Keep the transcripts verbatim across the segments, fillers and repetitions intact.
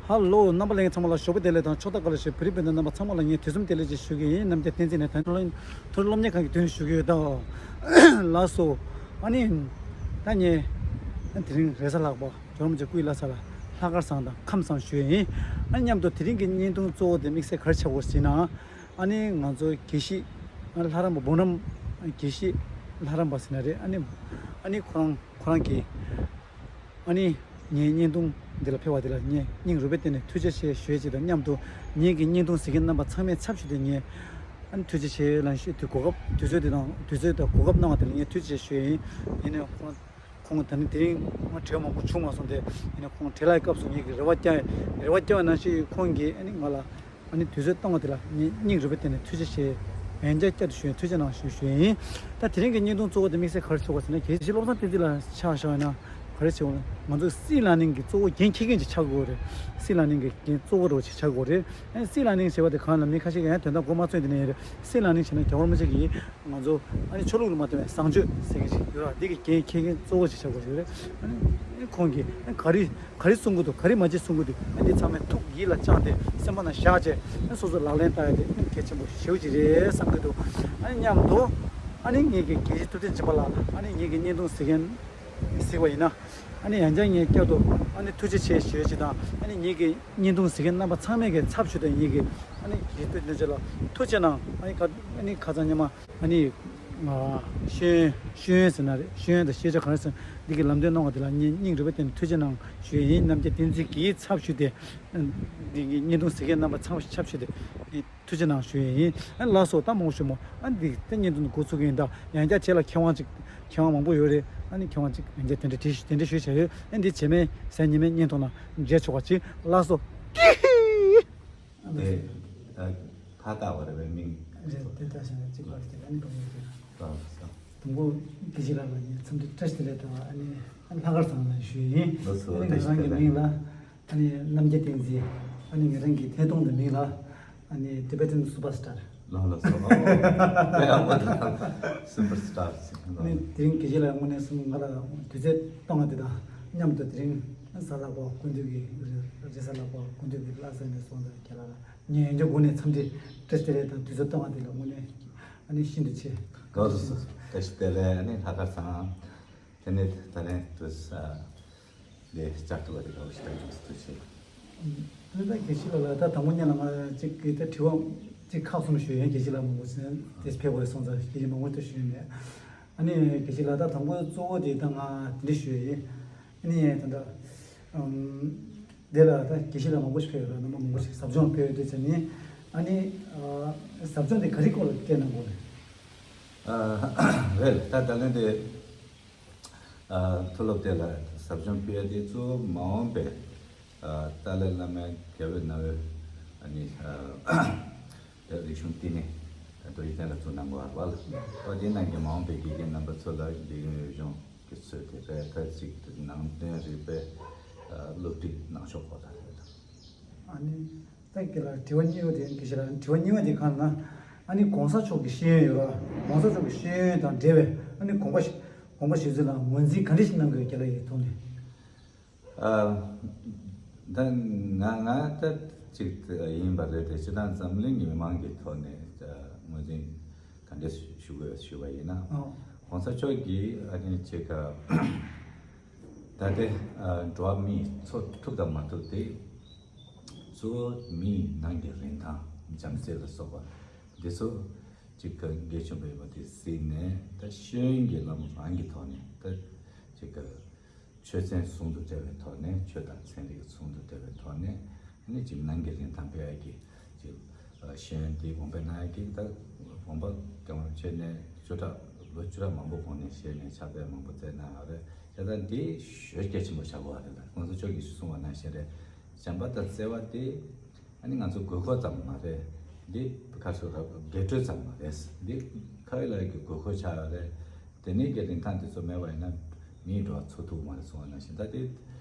ཧ་ལོ། རྣམ་པ་ལྷན་རྒྱས་ཚང་མ་ལ་ཞོགས་པ་བདེ་ལེགས་དང་ཕྱག་རྟགས་བཀའ་དྲིན་ཆེ། བོད་རིགས་སྤུན་ཟླ་རྣམ་པ་ཚང་མ་ལ་ངས་དུས་གསུམ་བདེ་ལེགས་ཅེས་ཞུ་གི་ཡིན། རྣམ་རྒྱལ་བསྟན་འཛིན་ནས་ད་མཐོ་སློབ་མཐོ་སློབ་གཉེར་ཁང་གི་དོན་ཞུ་གི་ཡོད་ད། ལགས་སོ། ཨ་ནི། ད་ངས། ཨ་དེ་རིང་རེས་གཟའ་ལྷག་པ་ཇོ་རམ་ཆེ་སྐུའི་བླ་གཟའ་ལ་ལྷག་དཀར་བཟང་དང་ཁམས་བཟང་ཞུ་ཡིན། ཨ་མཉམ་དུ་དེ་རིང་གི་བརྙན་ཐུང་གཙོ་བོ་དེ་དམིགས་བསལ་ག་རེ་ཆགས་དགོས་ཟེར་ན། ཨ་ནི་ང་ཚོ་དགེ་བཤེས་ལྷ་རམས་པ་འབུམ་རམས་དགེ་བཤེས་ལྷ་རམས་པ་ཟེར་ན་རེད། ཨ་ནི། ཨ་ནི་ཁོ་རང་ཁོ་རང་གིས། ཨ་ནི། ངའི་བརྙན་ཐུང་འདི་ལ་ཕེབས་པ་འདི་ལ་ངས་སྙིང་རུས་པའི་སྟེང་ནས་ཐུགས་རྗེ་ཆེ་ཞུ་ཡས་ཅིག་དང་མཉམ་དུ། ངེད་ཀྱི་བརྙན་ཐུང་གཟིགས་མཁན་རྣམ་པ་ཚང་མའི་ཚབ་ཞུས་ཏེ་ངས། ཨ་ནི་ཐུགས་རྗེ་ཆེ་ལབ་ཞུ། དུས་གོ་སྐབས་དུས་ཚོད་འདི་དང་དུས་ཚོད་དང་གོ་སྐབས་གནང་བ་དེ་ལ་ངས་ཐུགས་རྗེ་ཆེ་ཞུ་ཡིན། ཡིན་ནའི་ཁོང་ཁོང་ད་ནི་དེ་རིང་ང་བྲེལ་བ་མང་པོ་བྱུང་མ་སོང་སྟེ། ཡིན་ནའི་ཁོང་བྲེལ་བའི་སྐབས་སུ་ངེད་ཀྱི་རེ་བ་བསྐྱངས། རེ་བ་བསྐྱངས་པ་ནང་བཞིན་ཁོང་གིས་ཨ་ནི་ང་ལ། ཨ་ནི་དུས་ཚོད་གཏོང་བ་དེ་ལ་ངས་སྙིང་རུས་པའི་སྟེང་ནས་ཐུགས་རྗེ་ཆེ། ཡང་བསྐྱར་བསྐྱར་དུ་ཞུ་ཡིན། ཐུགས་རྗེ་གནང་ཞུ་ཞུ་ཡིན། ད་དེ་རིང་གི་བརྙན་ཐུང་གཙོ་བོ་དེ་དམིགས་བསལ་ག་རེ་ཆགས་པ་ཟེར་ན། དགེ་བཤེས་བློ་བཟང་བསྟན་འཛིན་ལགས་ཆ་བཞག་ན་ག་རེ་ཆགས་པ། ང་ཚོ་སྲིད་བླ་གླིང་གི་གཙོ་བོ་འགན་འཁྱེར་མཁན་ཅིག་ཆགས་དགོས་རེད། སྲིད་བླ་གླིང་གི་འགན་གཙོ་བོ་རུ་ཅིག་ཆགས་དགོས་རེད། ཨ་ནི་སྲིད་བླ་གླིང་ཟེར་བ་དེ་གང་ལ་མི་ཁ་ཤས་ཀྱིས་ཡང་དོན་དག་གོ་མ་ཚོད་འདི་ནས་ཡིན་རེད། སྲིད་བླ་གླིང་བྱས་ན་རྒྱལ་བ་རིན་པོ་ཆེ་གིས་ང་ཚོ་ཨ་ནི་ཆོས་ལུགས་ལ་མ་ལྟོས་པའི་བཟང་སྤྱོད་ཟེར་མཁན་ཅིག་ཡོད་ར། འདི་གི་འགན་འཁྱེར་མཁན་གཙོ་བོ་ཅིག་ཆགས་དགོས་ཡོད་རེད། ཨ་ནི་ཁོང་གིས་ཨ་ག་རེ་ག་རེ་གསུང་གི་འདུག་ག་རེ་མ་བྱེད་གསུང་གི་འདུག་ཨ་འདི་ཚང་མས་ཐུགས་ཡིད་ལ་བཅངས་ཏེ་སེམས་པ་ནང་བཞག་བྱས། ཨ་སོ་སོ་ལག་ལེན་བསྟར་ཡ་དེ་ཨ་གལ་ཆེན་པོ་ཞེ་པོ་ཅིག་རེད་བསམ་གྱི་འདུག་ཨ་ནི་མཉམ་དུ་ཨ་ནི་ངེད་ཀྱི་དགེ་བཤེས་ཐུབ་བསྟན་སྦྱིན་པ་ལགས་ལ་ཨ་ནི་ངེད་ཀྱི་བརྙན་ཐུང་གཟིགས་མཁན་གཟིགས་པ་ཡིན་ན། ཨ་ནི་ཡང་བསྐྱར་ངས་བསྐྱར་དུ་ཨ་ནི་ཐུགས་རྗེ་ཆེ་ཞུ་ཡ་ཅིག་དང་། ཨ་ནི་ངེད་ཀྱི་བརྙན་ཐུང་གཟིགས་མཁན་རྣམ་པ་ཚང་མས་ཀྱི་ཚབ་ཞུས་ཏེ། ངེད་ཀྱི་ཨ་ནི་དགེ་བཤེས་ཐུབ་བསྟན་སྦྱིན་པ་ལགས་ལ་ཐུགས་རྗེ་གནང་། ཨ་ནི་ཁ་ཨ་ནི་ཁ་སང་ཉི་མ་ཨ་ནི། ཨ། ཤེས་ཡོན་ཤེས་ཡོན་ཟེར་ན་རེད། ཤེས་ཡོན་དང་ཤེས་བྱ་གང་ཟེར་འདི་གི་ལམ་སྟོན་གནང་བ་དེ་ལ་ངས་སྙིང་རུས་པའི་སྟེང་ནས་ཐུགས་རྗེ་གནང་ཞུ་ཡས་ཡིན། རྣམ་རྒྱལ་བསྟན་འཛིན་གྱིས་ཚབ་ཞུས་ཏེ། འདི་གི་བརྙན་ཐུང་གཟིགས་མཁན་རྣམ་པ་ཚང་མ་ཚབ་ཞུས་ཏེ་ཐུགས་རྗེ་གནང་ཞུ་ཡས་ཡིན། ཨ་ལགས་སོ། ད་མང་པོ་ཞུ་མོ། ཨ་འདི་ད་བརྙན་ཐུང་འདི་འགོ་ཚུགས་ཀྱི་ཡིན། ད་ཡང་བསྐྱར་ཁྱེད་ལ་མཁས་དབང་ཅིག་མཁས་དབང་མང་པོ་ཡོད་རེད། ཨ་ནི་མཁས་དབང་ཅིག་ཡང་བསྐྱར་དེ་འདྲ་དྲིས་དེ་འདྲ་ཞུས་བྱས་ཡོད། ཨ་འདི་རྗེས་མའི་གཟའ་ཉི་མའི་བརྙན་ཐུང་ནང་མཇལ་ཆོག་པ་ཅིག་ལགས་སོ། ཀི་ཧི། དེ། ཨ། ཕ་བཏགས་པ་རེད་པས་མིང་། རེད། དེ་ལྟ་བྱས་ན་གཅིག་པ་རེད། ཨ་ནི་གང་ཡོད་ཀྱི། ལགས་སོ། དང་པོ་དགེ་བཤེས་ལགས་ལ་ངས་འཚམས་འདྲི་བཀྲ་ཤིས་བདེ་ལེགས་དང་། ཨ་ནི་ལྷག་དཀར་བཟང་ལ་ཞུ་ཡིན། ལགས་སོ། ཨ་ནི་ང་རང་གི་མིང་ལ་ཨ་ནི་རྣམ་རྒྱལ་བསྟན་འཛིན། ཨ་ནི་ང་རང་གི་ཐད་གཏོང་གི་མིང་ལ་ཨ་ནི་Tibetan Superstar། ལགས་ལགས་སོ། ཨོ། དཔེ་ཡག་པོ་འདུག Superstar་ཟེར་གི་འདུག་ཨ་ནི་དེ་རིང་དགེ་བཤེས་ལགས་དངོས་གནས་སེམས་ཁ་ལ་དུས་ཚོད་གཏོང་བ་དེ་དང་མཉམ་དུ། དེ་རིང་གཟའ་ལྷག་པ་སྐུ་མདུན་གྱི་རེས་གཟའ་ལྷག་པ་སྐུ་མདུན་གྱི་བླ་གཟའ་ནས་བཟུང་སྟེ་ཁྱེད་ལ་ངས་ཡང་བསྐྱར་སྒོ་ནས་འཚམས་འདྲི་བཀྲ་ཤིས་བདེ་ལེགས་དང་དུས་ཚོད་གཏོང་བ་དེ་ལ་དངོས་གནས་ཨ་ནི་ཤིན་ཏུ་ཆེ། ལགས་སོ། བཀྲ་ཤིས་བདེ་ལེགས། ཨ་ནི་ལྷག་དཀར་བཟང་། དེ་ནས་ད་རིང་དུས་ས་ལས་བཅར་ཐུབ་པ་དེ་དགའ་པོ་ཞེ་དྲག་བྱུང་སོང་། ཐུགས་རྗེ་ཆེ། ད་ལྟ་དགེ་བཤེས་ལགས་ལ་ད་དང་པོ་ཉིད་ལ་ང་གཅིག་གིས་ད་དྲི་བ་གཅིག་ཁག་གསུམ་ཞུ་ཡིན། དགེ་བཤེས་ལགས་མང་པོ་ཟིན་དེ་ཕེབས་པ་སོང་ཙང་དགེ་བཤེས་མང་པོ་ད་ཞུ་ཡིན་མེད། ཨ་ནི་དགེ་བཤེས་ལགས་ད་དང་པོ་གཙོ་བོ་དེ་ད་ང་དེ་འདྲ་ཞུ་ཡིན། ཨ་ནི་ད་ལྟ་ཨམ། དེ་ལ་ད་དགེ་བཤེས་ལགས་མང་པོ་ཞིག་ཕེབས་ཡོད་ར། རྣམ་པ་མང་པོ་ཞིག་ཟབ་སྦྱོང་ཕེབས་ཡོད་དུས་ཙམ་ནས། ཨ་ནི་ཨ། ཟབ་སྦྱོང་དེ་ག་རེ་སྐོར་ལ་བསྐྱལ་གནང་དགོས་རེད། ཨ། རེད། ད་ད་ལན་དེ། ཨ། མཐོ་སློབ་དེ་ལ་ཟབ་སྦྱོང་སྤེལ་ཡ་དེ་གཙོ་བོ་མ་འོངས་པའི། ཨ། ཏཱ་ལའི་བླ་མའི་རྒྱལ་བའི་རྣ་བའི། ཨ་ནི། ཨ། དེ་རིག་གཞུང་བསྟི་གནས། ད་དུ་ཡིག་ཚང་ལ་བཙུགས་གནང་དགོས་པ་ལ། ཨོ་དེ་ནང་གི་མ་འོངས་པའི་དགེ་རྒན་རྣམ་པ་ཚོ་ལ་དགེ་རྒན་འོས་སྦྱོང་གི་ཚུལ་དེ་རེད། ད་གཅིག་དེ་ནང་དོན་རིག་པའི། ཨ། སློབ་ཁྲིད་གནང་ཕྱོགས་སྐོར་ལ་རེད། ཨ་ནི། ད་དགེ་ལགས་དྲི་བ་གཉིས་པ་དེ། དགེ་བཤེས་ལགས་དྲི་བ་གཉིས་པ་དེ་གང་ན། ཨ་ནི་གོང་ས་མཆོག་གི་ཤེས་ཡོན་ཡོད་ར། གོང་ས་མཆོག་གི་ཤེས་ཡོན་དང་འབྲེལ་བའི་ཨ་ནི་དགོངས་པ་དགོངས་པ་ཞུ་ཚུལ་ལ་ངོས་འཛིན་ག་འདྲ་ཞིག་གནང་དགོས། དགེ་ལགས་ཡི་ཐོག་ནས། ཨ། ད་ང་ང་ད་ཅིག་ཡིན་པ་རེད་དེ། སྤྱིར་བཏང་འཛམ་གླིང་གི་མི་མང་གི་ཐོག་ནས་ངོས་འཛིན་ག་འདྲ་ཞུ་དགོས་ཞུ་བ་ཡིན་ན། ཨོ། གོང་ས་མཆོག་གིས་ཨ་ནི་ཅིག་ད་ལྟའི་འགྲོ་བ་མིའི་འཚོ་ཐུབ་དང་མ་ཐུབ་དེ། གཙོ་བོ་མིའི་ནང་གི་རིན་ཐང་བྱམས་བརྩེ་ལ་སོགས་པ་འདི་ཚོ་གཅིག་གལ་ཆེན་པོ་ཡིན་པ་དེ་གཟིགས་ནས། ད་ཤེས་ཡོན་གྱི་ལམ་རང་གི་ཐོག་ནས་ད་གཅིག་གི་ཆོས་ཚན་ཟུང་དུ་འབྲེལ་བའི་ཐོག་ནས། ཆོས་དང་ཚན་རིག་ཟུང་དུ་འབྲེལ་བའི་ཐོག་ནས། ཨ་ནི་གཅིག་ནང་གི་རིན་ཐང་སྤེལ་ཡ་གི་གཅིག་ཤེས་ཡོན་དེ་དགོངས་པ་གནང་ཡ་གི། ད་དགོངས་པ་རྒྱ་མ་ཆེ་ནས་བཅུ་ཕྲག་ལོ་བཅུ་ཕྲག་མང་པོ་གོང་ནས་བཞེས་ནས་ཕྱག་དཔེ་མང་པོ་བསྩལ་གནང་ཡོད་རེད། དེ་ད་འདི་ཞོ་གལ་ཆེན་པོ་ཆགས་ཀྱི་ཡོད་རེད། ད་གོང་ས་མཆོག་གིས་གསུངས་པ་ནང་བཞིན་རེད། བྱམས་པ་དང་བརྩེ་བ་དེ་ཨ་ནི་ང་ཚོ་དགོས་མཁོ་ཙམ་མ་རེད། འདི་ཁ་སོ་ར་སྒེར་གྲོས་ཙམ་མ་རེད། འདི་ཁ་ཡོད་ལག་ཡོད་ཀྱི་དགོས་མཁོ་ཆགས་ཡོད་རེད། དེ་ནས་ཀྱི་རིན་ཐང་དེ་ཚོ་མེད་པ་ཡིན་ན་མིའི་འགྲོ་བ་འཚོ་ཐུབ་མ་རེད་གསུངས་པ་ནང་བཞིན། ད་དེ་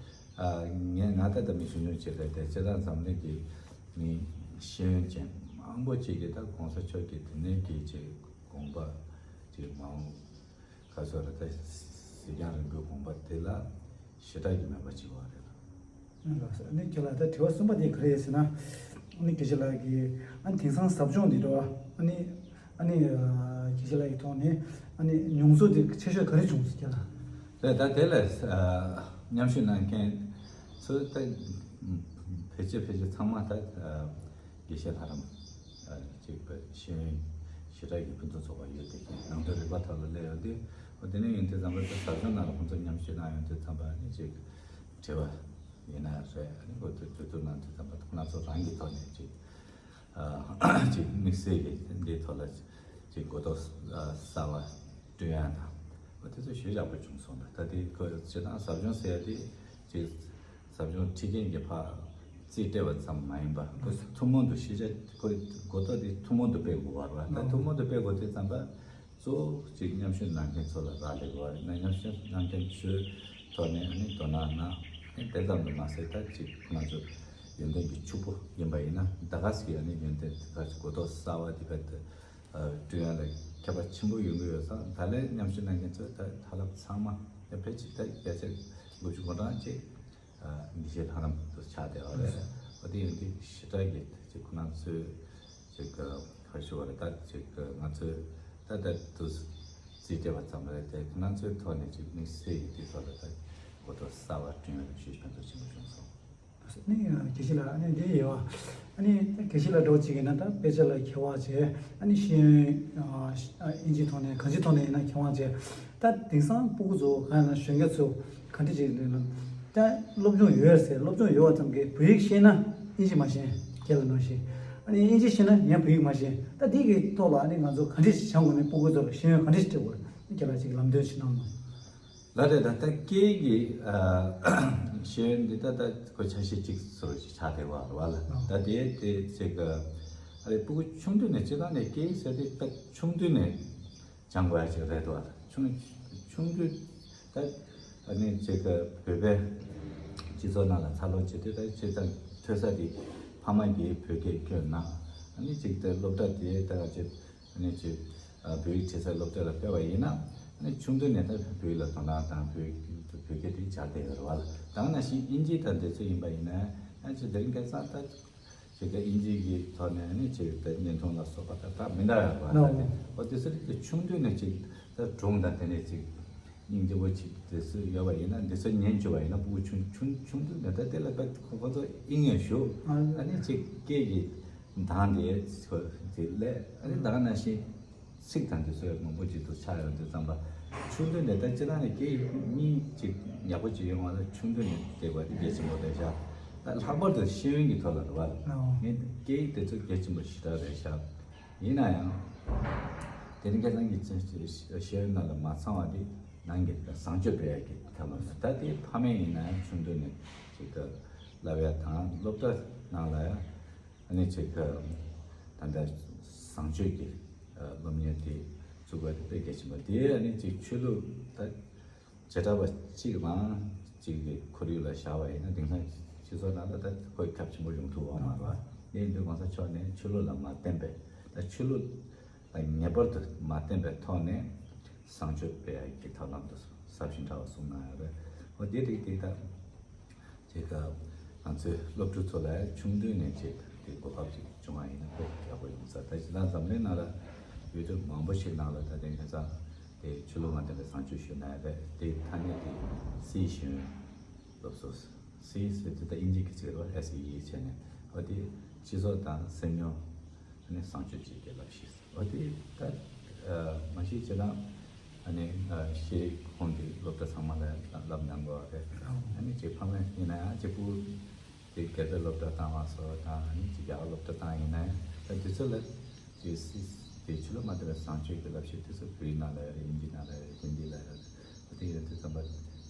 ཨ་ངས་ང་ད་ལྟ་མི་ཆུང་ཆུང་ཅིག་རེད་དེ། སྤྱིར་བཏང་འཛམ་གླིང་གི་མི་ཤེས་ཡོན་ཅན་མང་པོ་ཅིག་གིས་ད་གོང་ས་མཆོག་གི་དེ་ནས་ཀྱི་ཅིག་དགོངས་པ་ཅིག་མ་འོངས་ཁ་སོ་ར་ད་གཟིགས་རྒྱང་རིང་པོའི་དགོངས་པ་དེ་ལ་ཞེ་དྲག་གི་མོས་པ་བྱེད་ཀྱི་ཡོད་རེད། ཨ་ནི་ཁྱེད་ལ་ད་དྲི་བ་གསུམ་པ་དེ་ག་རེ་ཡིན་ཟེར་ན། ཨ་ནི་དགེ་བཤེས་ལགས་ཀྱིས་ཨ་ནི་དེང་སང་ཟབ་སྦྱོང་འདི་འགྲོ་བ་ཨ་ནི་ཨ་ནི་དགེ་བཤེས་ལགས་ཀྱི་ཐོག་ནས་ཨ་ནི་མྱོང་ཚོར་དེ་ཆེ་ཤོས་ག་རེ་བྱུང་སོང་ཁྱེད་ལ། རེད། ད་དེ་ལ་མཉམ་ཞུགས་གནང་མཁན་ཚོ་ད་ཕལ་ཆེར་ཕལ་ཆེར་ཚང་མ་ད་དགེ་བཤེས་ལྷ་རམས་ཅིག་པ་ཤེས་ཡོན་ཞེ་དྲག་གི་ཕུན་སུམ་ཚོགས་པ་ཡོད་དེ་ནང་དོན་རིག་པ་ཐོག་ལ་སླེབས་ཡོང་དུས། འོ་དེ་ནས་ཡོང་དུས་ཙམ་པ་ད་ཟབ་སྦྱོང་ནང་ལ་ཁོང་ཚོ་མཉམ་ཞུགས་གནང་ཡོང་དུས་ཙམ་པ་ནི་ཅིག་དྲི་བ་ཡིན་ན་རེད། ཨ་ནི་འོ་དེ་གྲོས་བསྡུར་གནང་དུས་ཙམ་པ་ཁོང་ཚོ་རང་གི་ཐོག་ནས་ཅིག་ཅིག་དམིགས་བསལ་གྱི་འདིའི་ཐོག་ལ་ཅིག་གོ་རྟོགས་གསར་བ་བསྐྲུན་ཡ་དང་། འོ་དེ་ཚོ་ཞེ་ཡག་པོ་བྱུང་སོང་། ད་ད་དེ་ཁོ་སྤྱིར་བཏང་ཟབ་སྦྱོང་ཟེར་ཡ་དེ་ཅིག་ཟབ་སྦྱོང་ཁྲིད་མཁན་གྱི་ཕར་རྩིས་སྤྲད་པ་ཙམ་མ་ཡིན་པ། ཁོ་ཐུན་མོང་དུ་ཤེས་བྱ་ཁོ་གོ་རྟོགས་དེ་ཐུན་མོང་དུ་སྤེལ་དགོས་པ་རེད་བ། ད་ཐུན་མོང་དུ་སྤེལ་དགོས་དུས་ཙམ་པ་གཙོ་བོ་ཅིག་མཉམ་ཞུགས་གནང་མཁན་ཚོ་ལ་རག་ལས་དགོས་པ་རེད། ན་མཉམ་ཞུགས་གནང་མཁན་ཚོའི་ཐོག་ནས་ཨ་ནི་དོ་སྣང་གནང་། ཨ་ནི་དེ་ཙམ་དུ་མ་ཟད་ད་ཅིག་ཁོ་ན་ཚོ་ཡོན་ཏན་གྱི་ཕྱུག་པོ་ཡིན་པ་ཡིན་ན་ད་ག་ཟེ་གི་ཨ་ནི་ཡོན་ཏན་དེ་ག་ཅིག་གོ་རྟོགས་གསར་བ་དེ་ག་དེ་བསྐྲུན་ཡ་ལ་ཁྱད་པར་ཆེན་པོ་ཡོང་གི་ཡོད་ཙང་། ད་ལན་མཉམ་ཞུགས་གནང་མཁན་ཚོ་ད་ཧ་ལམ་ཚང་མ་ཡ་ཕལ་ཆེར་ད་བརྒྱ་ཆ་དགུ་བཅུ་གོ་གྲངས་ཅིག་དགེ་བཤེས་ལྷ་རམས་དུ་ཆགས་བསྡད་པ་རེད། འོ་དེ་ཡིན་དུས་ཞེ་དྲག་གི་ཅིག་ཁོ་ན་ཚོས་ཅིག་ག་ཞུ་བ་རེད། ད་ཅིག་ང་ཚོས་ད་ལྟ་དུ་རྩིས་སྤྲད་པ་ཙམ་རེད་དེ། ཁོ་ན་ཚོའི་ཐོག་ནས་ཅིག་དམིགས་བསལ་གྱི་དེ་ཐོག་ལ་ད་གོ་རྟོགས་གསར་བ་བསྐྲུན་ཡ་ལ་ཤུགས་ཕན་ཐོགས་ཆེན་པོ་བྱུང་སོང་། ནི་དགེ་བཤེས་ལགས་ཨ་ནི་འདི་ཡོད་བ། ཨ་ནི་དགེ་བཤེས་ལགས་འདྲ་བོ་ཅིག་ཡིན་ན་ད་དཔེ་ཆ་ལ་མཁས་པ་བྱས། ཨ་ནི་ཤེས་ཡོན་ཨིན་ཇིའི་ཐོག་ནས་གང་ཅིའི་ཐོག་ནས་ཡིན་ན་མཁས་པ་བྱས། ད་དེང་སང་སྤུ་གུ་ཚོ་གང་ཡིན་ན་གཞོན་སྐྱེས་ཚོ་ག་འདྲ་ཅིག་འདུག་ན། ད་སློབ་སྦྱོང་ཡོད་ཟེར། སློབ་སྦྱོང་ཡོད་པ་ཙམ་གྱིས་བོད་ཡིག་ཤེས་ན་ཨིན་ཇི་མ་ཤེས་ཁྱེད་ལ་ནང་བཞིན། ཨ་ནི་ཨིན་ཇི་ཤེས་ན་ཡང་བོད་ཡིག་མ་ཤེས། ད་འདི་གི་ཐོག་ལ་ཨ་ནི་ང་ཚོ་ག་འདྲ་ཞིག་བྱ་དགོས་ནས་སྤུ་གུ་ཚོ་ལ་ཤེས་ཡོན་ག་འདྲ་ཞིག་སྤྲད་དགོས་རེད། ཁྱེད་ལ་ཅིག་ལམ་སྟོན་ཞིག་གནང་མ། ལགས་རེད། ད་ལྟ་སྐད་ཀྱི་ཤེས་ཡོན་འདི་ད་ལྟ་ཁོ་ཆ་ཤས་གཅིག་ཚོར་ཞིག་ཆགས་བསྡད་པ་རེད་བ་ལ། ད་དེ་དེ་ཅིག་ཨ་རེ་སྤུ་གུ་ཆུང་དུས་ནས་སྤྱིར་བཏང་ནས་སྐད་ཟེར་དེ་ད་ཆུང་དུས་ནས་སྦྱང་དགོས་ཡ་ཅིག་རེད་བ། ཆུང་ཆུང་དུས་ད་ཨ་ནི་ཅིག་བོད་པའི་སྤྱི་ཚོགས་ནང་ལ་འཚར་ལོངས་བྱེད་དུས་ད་སྤྱིར་བཏང་ཐོས་ས་དེ་ཕ་མ་གིས་བོད་སྐད་བསྐྱོན་གནང་། ཨ་ནི་ཅིག་ད་སློབ་གྲྭ་དེ་ད་ཅིག་ཨ་ནི་ཅིག་ཨ་བོད་ཡིག་བྲིས་ས་སློབ་གྲྭ་ལ་སྤེལ་བ་ཡིན་ན། ཨ་ནི་ཆུང་དུས་ནས་ད་བོད་ཡིག་ལ་དོ་སྣང་དང་བོད་བོད་སྐད་དེ་སྦྱར་བསྡད་ཡོད་རེད་བ་ལ། ད་ག་ནང་བཞིན་ཨིན་ཇི་དང་དེ་ཚོ་ཡིན་པ་ཡིན་ན་ཡང་ཅིག་དེ་རིང་ཁ་སང་ད་ཅིག་ད་ཨིན་ཇི་གི་ཐོག་ནས་ཨ་ནི་ཅིག་ད་བརྙན་ཐུང་ལ་སོགས་པ་ད་ད་མི་འདྲ་བ་རེད་བ། ད་དེ་འོ་དེ་ཚོ་ཅིག་ཆུང་དུས་ནས་ཅིག་ད་སྒྲུང་དང་དེ་ནས་ཅིག་སྙིང་རྗེ་པོ་ཅིག་དེ་ཚོ་ཡོད་པ་ཡིན་ན། འདི་ཚོ་ཉན་བཅུག་པ་ཡིན་ན་སྤུ་གུ་ཆུང་ཆུང་ཆུང་དུས་ནས་ད་དེ་ལ་ད་ཁོ་ཁོ་ཚོ་ཨིན་ཡང་ཞུ། ཨ་ནི་ཅིག་སྐད་ཀྱི་གདངས་དེ་ཁོ་དེ་ལས་ཨ་ནི་ད་ག་ནང་བཞིན་ཚིག་དང་དེ་ཚོ་ཡང་མང་པོ་ཅིག་ཏུ་ཆགས་ཡོང་དུས་ཙམ་པ། ཆུང་དུས་ནས་ད་སྤྱིར་བཏང་ནས་སྐད་གཉིས་ཅིག་ཡག་པོ་ཅིག་ཡོང་བ་ལ་ཆུང་དུས་ནས་བསྡད་པ་དེ་གལ་ཆེན་པོ་རེད་ཤག་ད་ལྷག་པར་དུ་ཤེས་ཡོན་གྱི་ཐོག་ལ་རེད་བ། ངས་སྐད་ཡིག་དེ་ཚོ་གལ་ཆེན་པོ་ཞེ་དྲག་རེད་ཤག་ཡིན་ན་ཡང་། དེ་རིང་ཁ་སང་གི་ཅིག་ཤེས་ཡོན་ནང་ལ་མ་ཚང་བ་དེ་ནང་གི་བཟང་སྤྱོད་སྤེལ་ཡག་གི་ཐབས་ལམ་ལ། ད་དེ་ཕ་མས་ཡིན་ན་ཡང་ཆུང་དུས་ནས་ཅིག་ལབ་ཡ་དང་། སློབ་གྲྭ་ནང་ལ་ཡང་ཨ་ནི་ཅིག་ད་ལྟ་བཟང་སྤྱོད་ཀྱི་སློབ་གཉེར་དེ་བཙུགས་པ་དེ་དཔེ་གལ་ཆེན་པོ། དེ་ཨ་ནི་ཅིག་ཆོས་ལུགས་ད་བྱེ་བྲག་པ་གཅིག་རང་གཅིག་གི་ཁོར་ཡུག་ལ་བཞག་པ་ཡིན་ན། དེང་སང་སྤྱི་ཚོགས་ནང་ལ་ད་ཁོའི་ཁྱབ་ཆེན་པོ་ཡོང་ཐུབ་པ་མ་རེད་བ། དེ་ཡིན་དུས་གོང་ས་མཆོག་ནས་ཆོས་ལུགས་ལ་མ་བརྟེན་པའི། ད་ཆོས་ལུགས་ལ་ངེས་པར་དུ་མ་བརྟེན་པའི་ཐོག་ནས་བཟང་སྤྱོད་སྤེལ་ཡག་གི་ཐབས་ལམ་དུ་ཟབ་ཞིང་ཕྲ་བ་གསུངས་གནང་ཡོད་རེད། འོ་དེ་རིགས་དེ་ད་ཅིག་ང་ཚོའི་སློབ་ཕྲུག་ཚོ་ལ་ཆུང་དུས་ནས་ཅིག་དེ་གོ་སྐབས་ཅིག་བྱུང་བ་ཡིན་ན་དཔེ་ཡག་པོ་ཡོང་ས། ད་ཅིག་ད་འཛམ་གླིང་ནང་ལ་ཡུལ་གྲུ་མང་པོ་ཞིག་ནང་ལ་ད་དེང་སང་དེ་ཆོས་ལུགས་མ་བརྟེན་པའི་བཟང་སྤྱོད་ཞུ་གནང་ཡོད་རེད། དེ་ཐ་སྙད་དེ་སི་ཞུན་སློབ་གསོ། སི་ཟེར་དུས་ད་དབྱིན་ཇི་གི་ཚིག་རེད་བ། ཨེས་ཨི་ཨི་བྱས་ནས། འོ་དེ་སྤྱི་ཚོགས་དང་སེམས་མྱོང་། ཨ་ནི་བཟང་སྤྱོད་ཅིག་གི་བསླབ་གཞི། འོ་དེ་ད་མ་གཞི་བྱས་ན་ཨ་ནི་ཤེས་རིག་ཁོངས་ཀྱི་སློབ་གྲྭ་ཚང་མ་ལ་བསླབ་གནང་དགོས་པ་རེད། ཨ་ནི་ཅིག་ཕ་མ་ཡིན་ན་ཡང་ཅིག་སྤུ་གུ་དེ་སྒེར་པའི་སློབ་གྲྭ་བཏང་བ་སོགས་དང་། ཨ་ནི་ཅིག་རྒྱ་གར་སློབ་གྲྭ་བཏང་ཡིན་ན་ཡང་ད་དེ་ཚོ་ལ་དེ་སི་དེ་ཆོས་ལུགས་མ་བརྟེན་པའི་བཟང་སྤྱོད་ཀྱི་བསླབ་གཞི་དེ་ཚོ་བོད་ཡིག་ནང་ལ་ཡོད་རེད། དབྱིན་ཇི་ནང་ལ་ཡོད་རེད། ཧིན་དི་ལ་ཡོད་རེད། དེ་ཡོད་དུས་ཙམ་པ་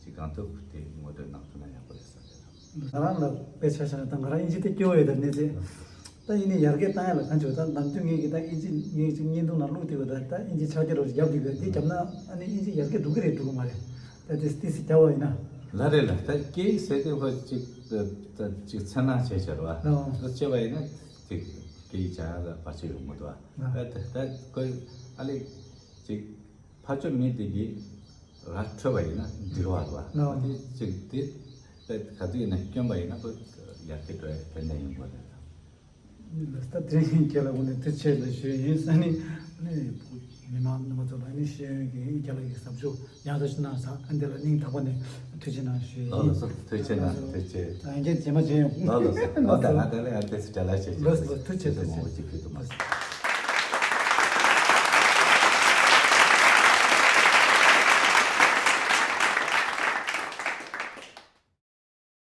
ཅིག་གང་ཐུབ་དེ་ངོ་སྤྲོད་གནང་ཐུབ་ན་ཡག་པོ་རེད་བསམ་གྱི་འདུག་ང་རང་ལ་དཔེ་ཆ་བཞག་ན་ད་ང་རང་དབྱིན་ཇི་དེ་སྐྱོ་བོ་ཡོད་ད་གནས་ཚུལ། ད་ཡིན་ནའི་ཡར་རྒྱས་བཏང་ཡ་ལ་གང་བྱུང་། ད་ནམ་དུས་ངེད་ཀྱི་ད་དབྱིན་ཇི་ངེད་ཀྱི་བརྙན་ཐུང་ནང་བླུགས་དུས་ད་ད་དབྱིན་ཇི་ཕྱག་རྒྱ་རོགས་རྒྱབ་དུས་དེ་བརྒྱབ་ན་ཨ་ནི་དབྱིན་ཇི་ཡར་རྒྱས་འགྲོ་གི་རེད་འགྲོ་གི་མ་རེད། ད་དེ་ཏི་སི་རྒྱབ་པ་ཡིན་ན། ལ་རེད་ལ། ད་སྐད་ཡིག་ཟེར་དུས་ཁོ་ཅིག་ད་ཅིག་འཚེར་སྣང་བྱས་བྱས་རེད་བ། ཨོ། ད་བྱས་པ་ཡིན་ན་ཅིག་སྐད་ཡིག་སྦྱང་ཡ་ལ་བར་ཆད་ཡོང་གི་འདུག་བ། ད་ད་ཁོ་ཨ་ལེ་ཅིག་ཕར་ཕྱོགས་མི་དེ་གིས་ར་འཕྲོད་པ་ཡིན་ན་འགྲིག་པ་རེད་བ། ཨོ། དེ་ཅིག་དེ་ དཔེ་ག་དུས་ཡིན་ན་སྐྱོན་པ་ཡིན་ན་ཁོ་ཡར་རྒྱས་འགྲོ་ཡ་དེ་འདྲ་ཡིན་དགོས་རེད། ལགས་སོ། ད་དེ་རིང་ཁྱེད་ལ་དངོས་གནས་ཐུགས་རྗེ་ཆེ་ལ་ཞུ་ཡིན། ཨ་ནི་ཨ་ནི་མི་མང་རྣམ་པ་ཚོ་ལ་ཨ་ནི་ཤེས་ཡོན་གྱི་རྒྱ་ལ་གི་ཟབ་ཆོས་ཡག་ཐག་ཆོད་གནང་ས། ཨ་འདི་ལ་སྙིང་ཐག་པ་ནས་ཐུགས་རྗེ་གནང་ཞུ་ཡིན། ལགས་སོ། ཐུགས་རྗེ་གནང་། ཐུགས་རྗེ། ད་ཡང་བསྐྱར་རྗེས་མ་མཇལ་ཡོང་། ལགས་སོ། ལགས་སོ། ད་ལ་ང་དེ་ལ་ཡང་ཏོག་ཙམ་བརྒྱ་ལ་བྱེད་ཀྱི། ལགས་སོ། ཐུགས་རྗེ་ཆེ། ཐུགས་རྗེ་ཆེ། མང་པོ་ཅིག་གིས་འདུག་མ།